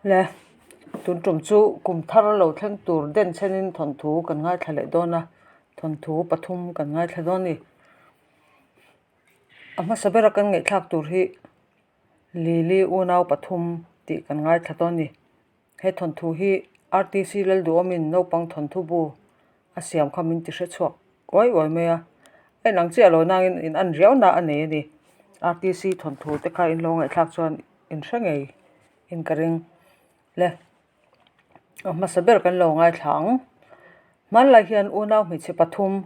Le, tun tum chu kum thar lo thleng tur den chenin thawnthu kan ngaithla leh dawn a, thawnthu pathum kan ngaithla dawn a ni. A hmasa bera kan ngaihthlak tur hi Lili unau pathum tih kan ngaithla dawn a ni. He thawnthu hi RTC Lalduhawmin naupang thawnthu bu a siam kha min ti hre chhuak uai uai mai a, a inang chiah lo nangin in an riau na a nei a ni. RTC thawnthu te kha in lo ngaihthlak chuan in hre ngei in ka ring le. A hmasa ber kan lo ngaithla ang. Hmanlai hian unau hmeichhe pathum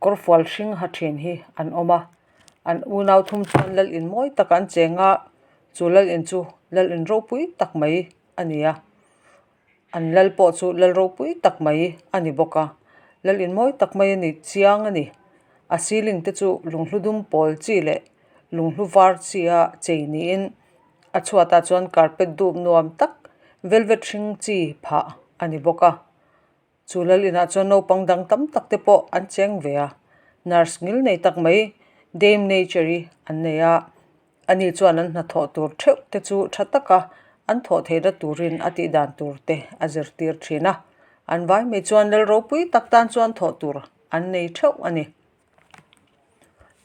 kawrfual hring ha thin hi an awm a, an unau thum chuan lal in mawi tak an cheng a, chu lal in chu lal in ropui tak mai a ni a, an lal pawh chu lal ropui tak mai a ni bawk a, lal in mawi tak mai a ni chiang a ni, a ceiling te chu lunghlu dum pawl chi leh lunghlu var chi a chei niin a chhuatah chuan carpet dup nuam tak velvet hring chi phah a ni bawk a. Chu lal inah chuan naupang dang tam tak te pawh an cheng ve a, nurse ngil nei tak mai Dame Nature-i an nei a, ani chuan an hnathawh tur theuh te chu tha taka an thawh theihna turin a tih dan tur te a zirtir thin a, an vai mai chuan lal ropui tak tan chuan thawh tur an nei theuh a ni.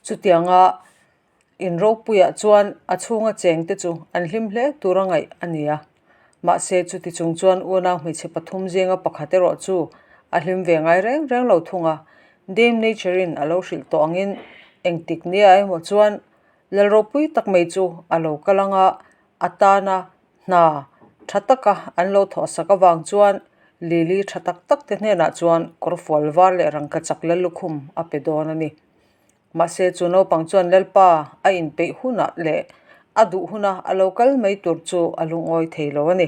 Chutianga In ropuiah chuan a chhunga chengte chu an hlim hle tur a ngaih a ni a. Mahse, chuti chung chuan unau hmeichhe pathum zinga pakhat erawh chu a hlim ve ngai reng reng lo thung a. Dame Nature-in a lo hrilh tawh angin engtik nia emaw chuan lal ropui tak mai chu a lo kal ang a, a tana hna tha taka an lo thawhsak avang chuan Lily tha tak tak te hnenah chuan kawrfual var leh rangkachak lallukhum a pe dawn a ni. Mahse, chu naupang chuan Lalpa a inpeih hunah leh a duh huna a lo kal mai tur chu a lungawi thei lo a ni.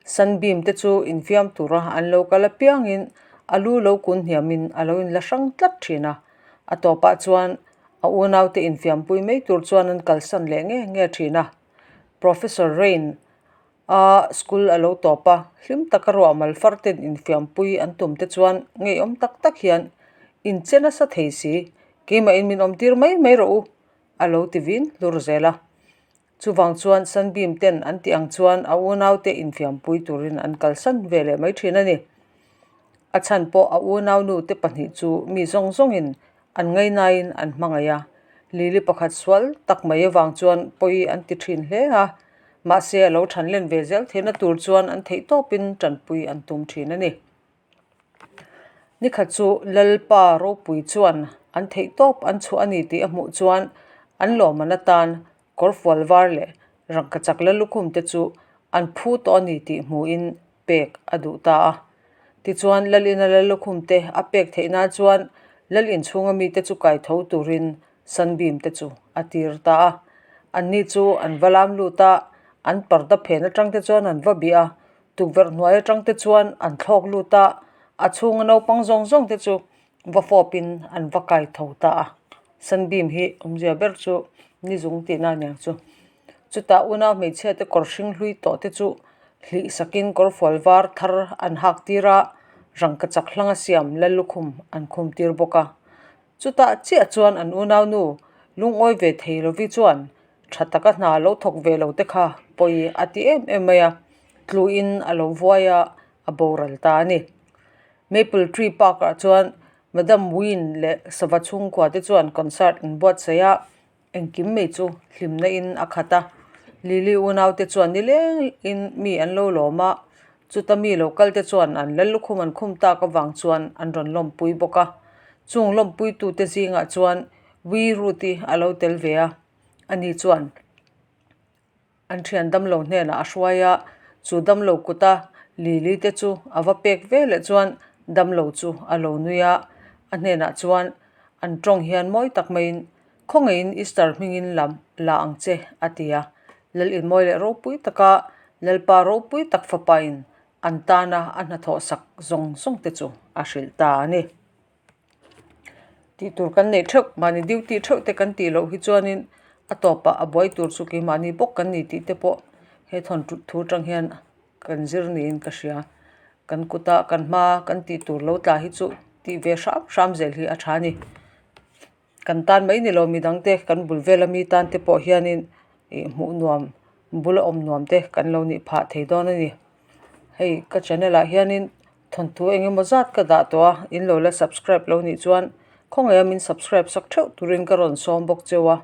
Sunbeam te chu infiam tura an lo kal apiangin a lu lo kun hniamin a lo inla hrang tlat thin a. A tawpah chuan a unaute infiampui mai tur chuan an kalsan leh nge nge thin a. Professor Rain A school a lo tawp a, hlim taka ruah mal far ten infiampui an tum te chuan ngeiawm tak tak hian in che nasa thei si, keimahin min awm tir mai mai rawh u a lo ti vin hlur zel a. Chuvang chuan Sunbeam ten an tih ang chuan a unaute infiampui turin an kalsan ve leh mai thin a ni. A chhan pawh a unaunu te pahnih chu mi zawng zawngin an ngainain an hmangaih a, Lily pakhat sual tak mai avang chuan pawi an ti thin hle a, mahse a lo than len ve zel theihna tur chuan an theih tawpin tanpui an tum thin a ni. Nikhat chu Lalpa ropui chuan an theih tawp an chhuah a ni tih a hmuh chuan an lawmman atan kawrfual var leh rangkachak la lukhum te chu an phu tawh a ni tih hmuhin pek a duh ta a. Tichuan, Lalina la lukhum te a pek theih nan chuan Lal inchhunga mite chu kai tho turin Sunbeam te chu a tir ta a. Anni chu an va lam lut a, an parda phen atang te chuan an va bih a, tukverh hnuai atang te chuan an thlawk lut a, a chhunga naupang zawng zawng te chu va fawpin an va kai tho ta a. Sunbeam hi awmzia ber chu ni zung tihna a niang chu. Chutah unau hmeichhia te kawr hring hlui tawh te chu hlih sakin kawr fual var thar an hak tir a, rangkachak hlanga siam lallukhum an khum tir bawk a. Chutah chiah chuan an unau nu lungawi ve thei lovi chuan tha taka hna lo thawk ve lo te kha pawi a ti em em mai a, tluin a lo vuai a, a boral ta a ni. Maple Tree Park ah chuan Madam Win leh sava chhungkua te chuan concert an buatsaih a, engkim mai chu hlimna in a khat a. Lily unau te chuan nileng in mi an lo lawm a, chuta mi lo kal te chuan an la lukhum an khum tak avang chuan an rawn lawmpui bawk a. Chung lawmpui tu te zingah chuan Wee Ruth-i a lo tel ve a, ani chuan. An thian damlo hnenah a hruai a, chu damlo kuta Lily te chu a va pek ve leh chuan damlo chu a lo nui a, a hnenah chuan an tawng hian mawi tak maiin khawngaihin Easter hmingin lam la ang che a ti a. Lalin mawi leh ropui taka Lalpa ropui tak fapain an tana a hnathawh sak zawng zawng te chu a hrilh ta a ni. Tih tur kan neih theuh, mahni duty theuh te kan tih loh hi chuanin a tawpah a buai tur chu keimahni bawk kan ni tih te pawh he thawn thu atang hian kan zir niin ka hria. Kan kuta kan hma kan tih tur lo tla hi chu tih ve hram hram zel hi a tha a ni. Kan tan mai ni lo midang te kan bul vel ami tan te pawh hianin ih hmuh nuam. Bula awm nuam te kan lo nih phah thei dawn a ni. Hei ka channel ah hianin thawnthu eng emaw zat ka dah tawh a, in lo la subscribe lo nih chuan khawngaih a min subscribe sak theuh turin ka rawn sawm bawk cheu a.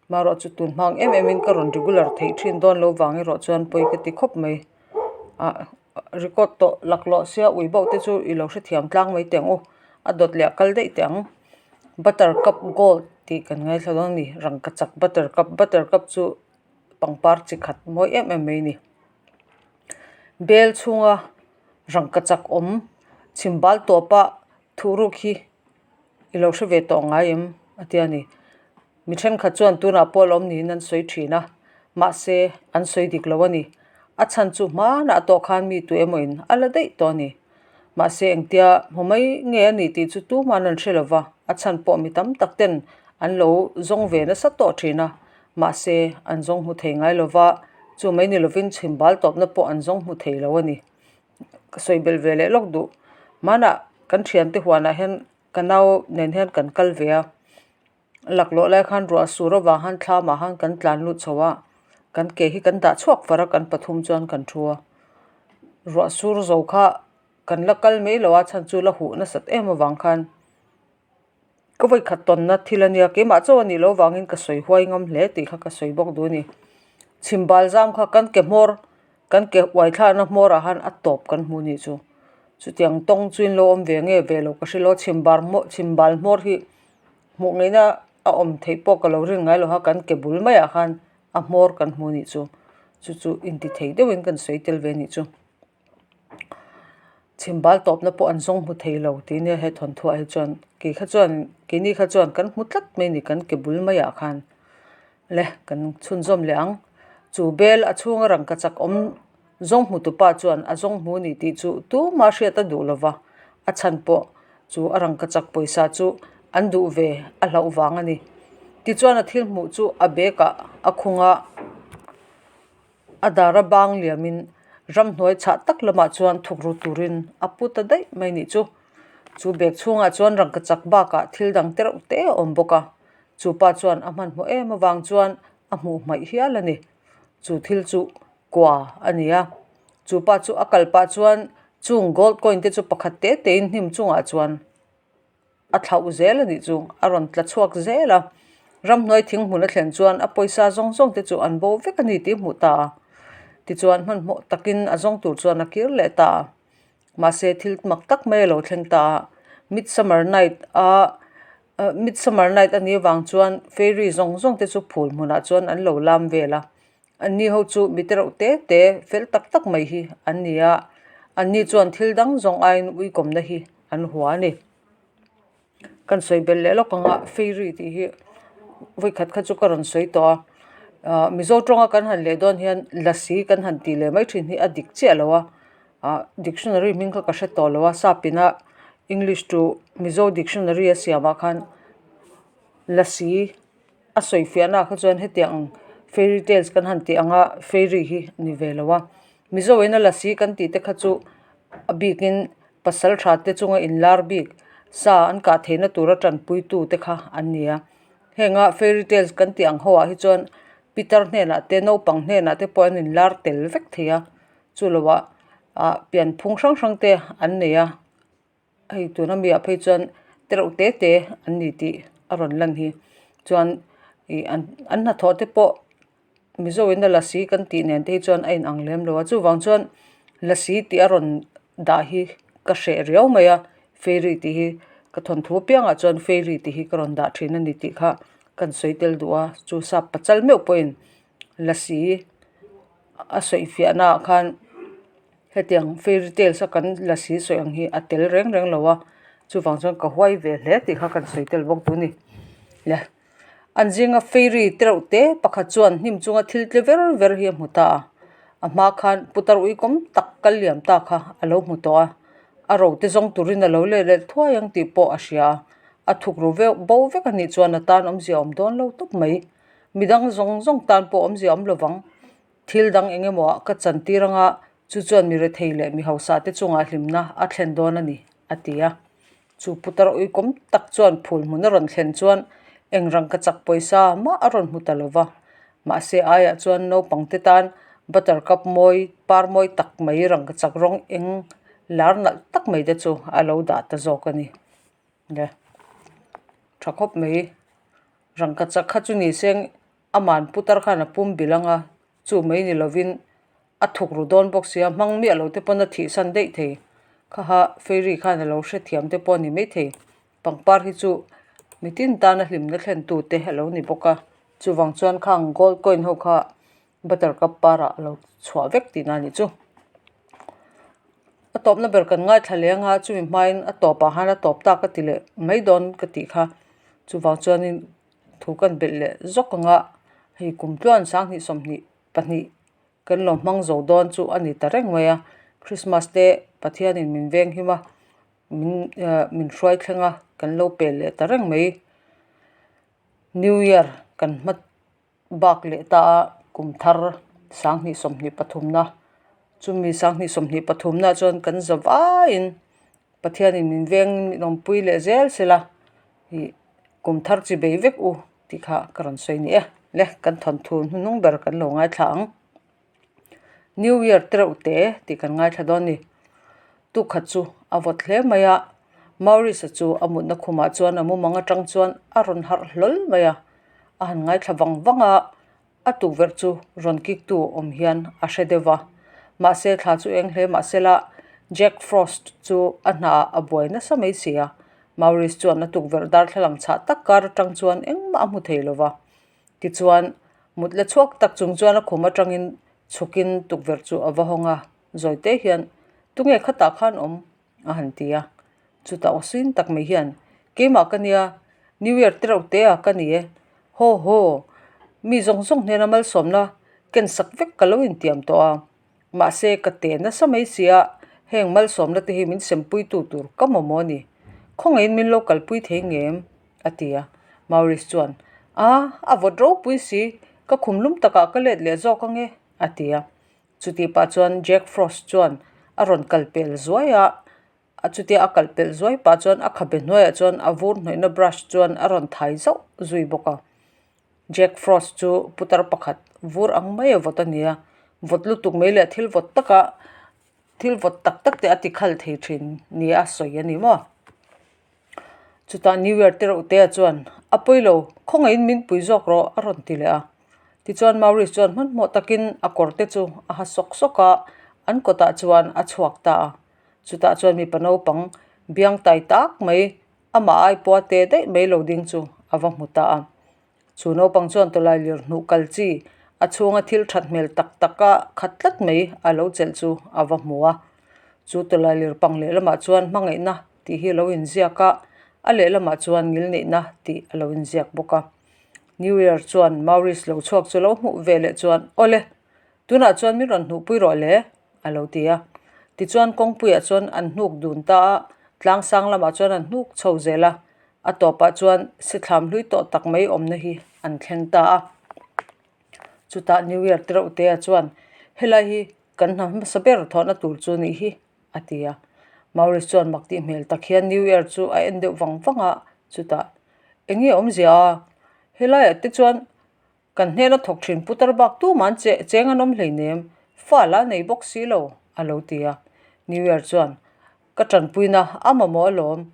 Marawh chu tun hmang em em in ka rawn regular theih thin dawn lo vang erawh chuan pawi ka ti khawp mai. Ah record tawh laklawh sia ui bauh te chu i lo hrethiam tlang mai teh ang u, a dawt leh a kal daih teh ang. Buttercup gold tih kan ngaithla dawn a ni rangkachak buttercup buttercup chu pangpar chi khat mawi em em mai a ni. Bel chhunga rangkachak awm chhimbal tawpa thuhruk hi i lo hre ve tawh ngai em a ti a ni. Mi thenkhat chuan tunah pawh a awm niin an sawi thin a, mahse an sawi dik lo a ni. A chhan chu hmanah tawh khan mi tu emawin a la daih tawh a ni. Mahse engtia hmu mai nge a ni tih chu tuman an hre lo va, a chhan pawh mi tam tak ten an lo zawng ve nasa tawh thin a, mahse an zawng hmu thei ngai lo va, chu mai ni lovin chhimbal tawpna pawh an zawng hmu thei lo a ni. Ka sawi belh ve leh lawk duh. Hmanah kan thiante huanah hian ka nau nen hian kan kal ve a. Laklawh lai khan ruah sur avang khan thlamah khan kan tlan lut chho a, kan ke hi kan dah chhuak far a kan pathum chuan kan thu a. Ruah sur zo kha kan la kal mai lo a chhan chu la huh nasat em avang khan ka vawikhat tawnna thil a nia keimah chauh a nih loh avangin ka sawi huai ngam hle tih kha ka sawi bawk duh a ni. Chhimbal zam kha kan ke hmawr kan ke uai thlakna hmawrah khan a tawp kan hmu nih chu. Chutiang tawng chu in lo awm ve nge ve lo ka hre lo a chhimbar hmawr chhimbal hmawr hi. Hmuh ngaihna a awm theih pawh ka lo rin ngai lo a kan ke bul maiah khan a hmawr kan hmu anih chu chu chu inti thei deuhin kan sawi tel ve anih chu. Chhimbal tawpna pawh an zawng hmu thei lo tih nia he thawnthuah hi chuan kei kha chuan keini kha chuan kan hmu tlat mai a ni kan ke bul maiah khan le kan chhunzawm leh ang chu bel a chhunga rangkachak awm Zawng hmutupa chuan a zawng hmu ni tih chu tumah hriat a duh lova, a chhan pawh chu a rangkachak pawisa chu an duh ve a hlauh vang a ni. Tichuan a thil hmuh chu a bag ah a khung a, a dar a bang liamin ramhnuai chhah tak lamah chuan thuk ru turin a pu ta daih mai nih chu. Chu bag chhungah chuan rangkachak bakah thil dang te reuh te a awm bawk a, chu pa chuan a hmanhmawh em avang chuan a hmuh hmaih hial a ni. Chu thil chu kua a ni a, chu pa chu a kal pah chuan chung gold coin te chu pakhat te te in hnim chungah chuan a thlauh zel a nih chu a rawn tla chhuak zel a, ramhnuai thing hmun a thlen chuan a pawisa zawng zawng te chu an bo vek a ni tih a hmuh ta a, tichuan hmanhmawh takin a zawng tur chuan a kir leh ta a, mahse thil mak tak mai a lo thleng ta a, midsummer night a midsummer night a nih avang chuan fairy zawng zawng te chu phul hmunah chuan an lo lam vel a. Anni ho chu mi te reuh te te fel tak tak mai hi an ni a, anni chuan thil dang zawng aiin uikawmna hi an hua a ni. Kan sawi belh leh lawk ang a, fairy tih hi vawikhat kha chu ka rawn sawi tawh a, ah Mizo tawnga kan han leh dawn hian lasi kan han tih leh mai thin hi a dik chiah lo a, ah dictionary hming kha ka hre tawh lo a, sapina English to Mizo dictionary a siamah khan lasi. A sawi fiahna kha chuan hetiang fairy tales kan han tih anga fairy hi ni ve lo a, Mizo in a lasi kan tih te kha chu a bikin pasal tha te chunga inlar bik sa an kah theihna tura tanpui tu te kha an ni a, henga fairy tales kan tih ang ho ah hi chuan pitar hnenah te naupang hnenah te pawh an inlar tel vek thei a, chu lovah ah pianphung hrang hrang te an nei a. Hei tuna mi ah phei chuan te reuh te te an ni tih a rawn lan hi chuan ih an an hnathawh te pawh mizo in a lasi kan tih nen te hi chuan a inang lem lo a chuvang chuan lasi tih a rawn dah hi ka hreh riau mai a fairy tih hi ka thawnthu apiangah chuan fairy tih hi ka rawn dah thin a ni tih kha kan sawi tel duh a chu sap pachal meuh pawhin lasi a sawi fiahna ah khan. Hetiang fairy tales a kan lasi sawi ang hi a tel reng reng lo a, chuvang chuan ka huai ve hle tih kha kan sawi tel bawk duh a ni. Le an zinga fairy te reuh te pakhat chuan hnim chunga thil tle ver ver hi a hmu ta a, a hma khan putar uikawm tak kal liam ta kha a lo hmu tawh a, a ro te zawng turin a lo let leh thuai ang tih pawh a hria a, a thuk ru veuh bo vek a nih chuan a tan awmzia a awm dawn lo tawp mai, midang zawng zawng tan pawh awmzia a awm lovang. Thil dang eng emaw ah ka chantir anga chu chuan mi rethei leh mi hausa te chungah hlimna a thlen dawn a ni, a ti a. Chu putar uikawm tak chuan phul hmun a rawn thlen chuan eng rangkachak pawisa mah a rawn hmu ta lo va. Mahse aiah chuan naupang te tan buttercup mawi par mawi tak mai rangkachak rawng eng lar nalh tak mai te chu a lo dah ta zawk a ni. Le tha khawp mai rangkachak kha chu ni seng aman putar khan a pum bilh ang a chu mai ni lovin a thuk ru dawn bawk sia hmang miah lo te pawn a thih san daih thei kha ha fairy khan a lo hrethiam te pawh a ni maithei pangpar hi chu mitin tana hlimna thlen tu te a lo ni bawk a chuvang chuan khang gold coin ho kha buttercup parah a lo chhuah vek tihna a nih chu a tawpna ber kan ngaithla leh anga chumi hmain a tawpah han a tawp tak a ti leh mai dawn ka tih kha chuvang chuanin thu kan belh leh zawk anga hei kum tluan sanghnih sawmhnih pahnih kan lo hmang zo dawn chu a ni ta reng mai a Christmas te Pathianin min veng him a min ah min hruai thleng a kan lo pel leh ta reng mai New Year kan hma bak leh ta a kum thar sanghnih sawmhnih pathumna chumi sanghnih sawmhnih pathumna chuan kan za vaiin Pathianin min veng min awmpui leh zel sela ih kum thar chi bei vek u tih kha ka rawn sawi ni e le kan thawnthu hnuhnung ber kan lo ngaithla ang New Year te reuh te tih kan ngaithla dawn a ni tukhat chu a vawt hle mai a Maurice-a chu a mutna khumah chuan a mumang atang chuan a rawn harh hlawl mai a a han ngaithla vang vang a. A tukverh chu rawn kik tu awm hian a hre deuh va, mahse thla chu eng hle mahsela Jack Frost chu a hnaah a buai nasa mai si a. Maurice chuan a tukverh darthlalang chhah tak kar atang chuan engmah a hmu thei lo va. Tichuan, mut la chhuak tak chung chuan a khum atangin chhukin tukverh chu a va hawng a, zawite hian, Tunge khatah khan awm? a han ti a, chutah aw sin tak mai hian keimah ka nia New Year te reuh te a ka ni e, haw haw mi zawng zawng hnena malsawmna ken sak vek ka lo intiam tawh a, mahse ka te nasa mai sia heng malsawmna te hi min sempui tu tur ka mamawh a ni, khawngaihin min lo kalpui thei ngem a ti a, Maurice chuan a a vawt ropui si ka khum lum takah ka let leh zawk ange a ti a. Chutih pah chuan Jack Frost chuan a rawn kal pel zuai a, a chutia a kal pel zuai pah chuan a khabe hnuaiah chuan a vur hnawihna brush chuan a rawn thai zauh zui bawk a. Jack Frost chu putar pakhat vur ang mai a vawt a ni a, vawt lutuk mai leh thil vawt taka thil vawt tak tak te a ti khal thei thin nia a sawi a ni maw. Chutah New Year te reuh te ah chuan a pawi lo, khawngaihin min pui zawk rawh a rawn ti leh a. Tichuan Maurice chuan hmanhmawh takin a kawr te chu a ha sawk sawk a, an kawtah chuan a chhuak ta a. Chutah chuan mipa naupang biang tai tak mai amah ai pawha te daih mai lo ding chu a va hmu ta a. Chu naupang chuan tawlai lir hnuh kal chi a chhunga thil that hmel tak tak a khat tlat mai a lo chelh chu a va hmu a. Chu tawlai lir pang lehlamah chuan hmangaihna tih hi a lo inziak a, a lehlamah chuan ngilneihna tih a lo inziak bawk a. New Year chuan Maurice lo chhuak chu lo hmuh ve leh chuan, Awle, tunah chuan min rawn hnuhpui rawh le, a lo ti a. Tichuan kawngpuiah chuan an hnuk dun ta a, tlangsang lamah chuan an hnuk chho zel a, a tawpah chuan sithlam hlui tawh tak mai awmna hi an thleng ta a. Chutah New Year te reuh te ah chuan helai hi kan hna hmasa ber thawhna tur chu nih hi a ti a. Maurice chuan mak tih hmel tak hian New Year chu a en deuh vang vang a, chutah eng nge awmzia a? Helaiah te chuan Kan hnena thawk thin putar bak tumah an che cheng an awm hleinem, fa la nei bawk si lo, a lo ti a. New Year chuan, Ka tanpuina a mamawh alawm,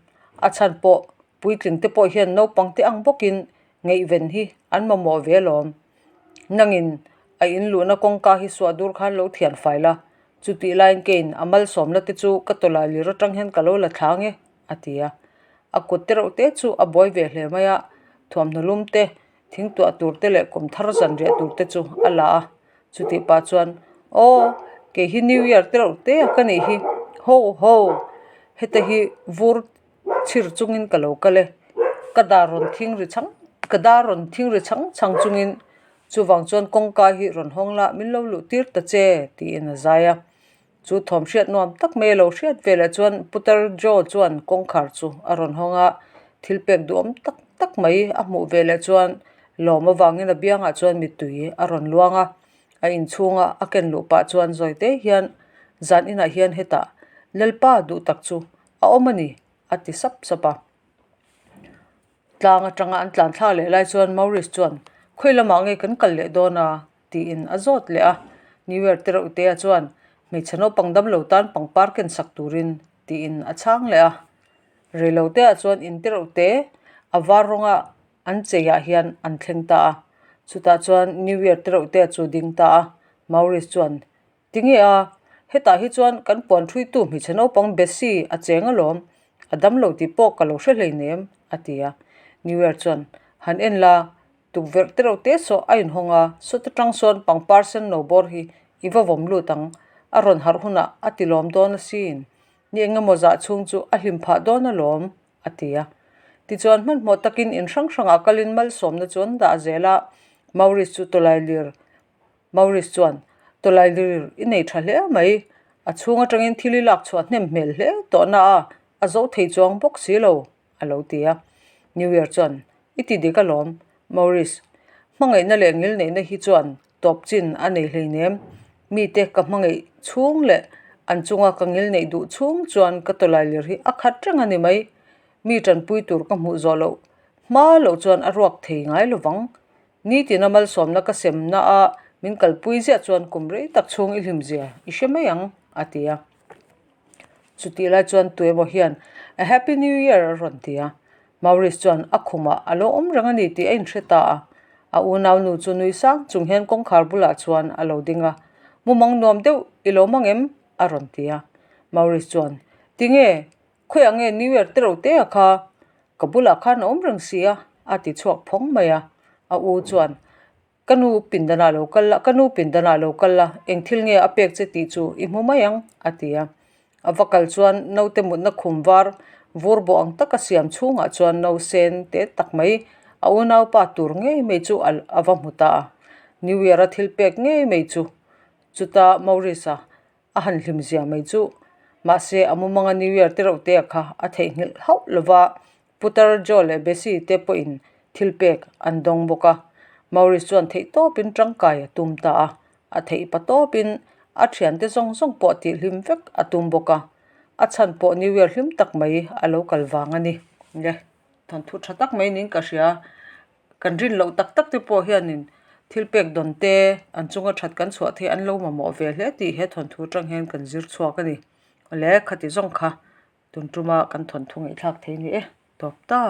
a chhan pawh puitling te pawh hian naupang te ang bawkin ngaihven hi an mamawh ve alawm. Nangin a in luhna kawngka hi suah dur khan lo thian fai la, chutih laiin keiin a malsawmna te chu ka tawlai lir atang hian ka lo la thlang e, a ti a. A kut te reuh te chu a buai ve hle mai a, thuamhnaw lum te Thing tuah tur te leh kum thar zan riah tur te chu a la a, chutih pah chuan aw kei hi new year te reuh te a ka nih hi ho ho heta hi vur chhir chungin ka lo kal e ka dar rawn thing ri chang ka dar rawn thing ri chang chang chungin chuvang chuan kawngka hi rawn hawng la min lo luh tir ta che tiin a zai a. Chu thawm hriat nuam tak mai a lo hriat velah chuan Putar Joe chuan kawngkhar chu a rawn hawng a, thil pek duhawm tak tak mai a hmuh veleh chuan lawm avangin a biangah chuan mittui a rawn luang a, a inchhunga a ken luh pah chuan zawi te hian zan inah hian hetah Lalpa duh tak chu a awm a ni a ti sap sap a. Tlang atanga an tlan thlak leh lai chuan Maurice chuan. Khawi lamah nge kan kal leh dawn a? tiin a zawt leh a. New Year te reuh tea chuan hmeichhe naupang damlo tan pangpar ken sak turin tiin a chhang leh a. Reilo teah chuan in te reuh te a var rawnga an cheiah hian an thleng ta a. Chutah chuan New Year te reuh tea chu ding ta a. Maurice chuan, Tinge a, hetah hi chuan kan puan thuitu hmeichhe naupang Bessie a cheng alawm, a damlo tih pawh ka lo hre hleinem, a ti a. New Year chuan, Han en la, tukverh te reuh te saw a inhawng a, sawt atang sawn pangpar sen no bawr hi i va vawm lut ang, a rawn harh hunah a ti lawm dawn asin. Ni engemaw zah chhung chu a hlim phah dawn alawm, a ti a. Tichuan hmanhmawh takin in hrang hrangah kalin malsawmna chu an dah zel a, Maurice chu tawlailir Maurice chuan, Tawlailir i nei tha hle mai, a chhung atangin thil i lak chhuah hnem hmel hle tawh na a, a zo thei chuang bawk si lo, a lo ti a. New Year chuan, I ti dik alawm, Maurice. Hmangaihna leh ngilneihna hi chuan tawp chin a nei hleinem. Mite ka hmangaih chhung leh an chunga ka ngilneih duh chhung chuan ka tawlailir hi a khat reng a ni mai. Mi tanpui tur ka hmuh zawh loh hma loh chuan a ruak thei ngai lovang. Nitina malsawmna ka semna a min kalpui ziah chuan kum rei tak chhung i hlim zia i hre mai ang, a ti a. Chutih lai chuan tuemaw hian A Happy New Year a rawn ti a. Maurice chuan a khumah a lo awm reng a ni tih a inhre ta a. A unaunu chu nui sang chung hian kawngkhar bulah chuan a lo ding a, Mumang nuam deuh i lo mang em? a rawn ti a. Maurice chuan, Tinge? Khawiah nge New Year te reuh te a kha? Ka bulah khan a awm reng si a, a ti chhuak phawng mai a. A u chuan, Ka nu pindanah lo kal la, ka nu pindanah lo kal la, eng thil nge a pek che tih chu i hmu mai ang, a ti a. A va kal chuan naute mutna khum var vur bawh ang taka siam chhungah chuan no sen te tak mai a unaupa tur ngei mai chu a va hmu ta a. New Year a thil pek ngei mai chu chuta Maurice-a A han hlim zia mai chu. Mahse, a mumanga New Year te reuh te kha a theihnghilh hauh lova, Putar Joe leh Bessie te pawhin thil pek an dawng bawk a. Maurice chuan theih tawpin tangkai a tum ta a, a theih pa tawpin a thiante zawng zawng pawh tihhlim vek a tum bawk a. A chhan pawh New Year hlim tak mai a lo kal vang a ni. Le, thawnthu tha tak mai niin ka hria. Kan rin loh tak tak te pawh hianin thil pek dawn te an chunga that kan chhuah theih an lo mamawh ve hle tih he thawnthu atang hian kan zir chhuak a ni. Awle khati zawng kha tun tuma kan thawnthu ngaihthlak thei ni e tawp ta.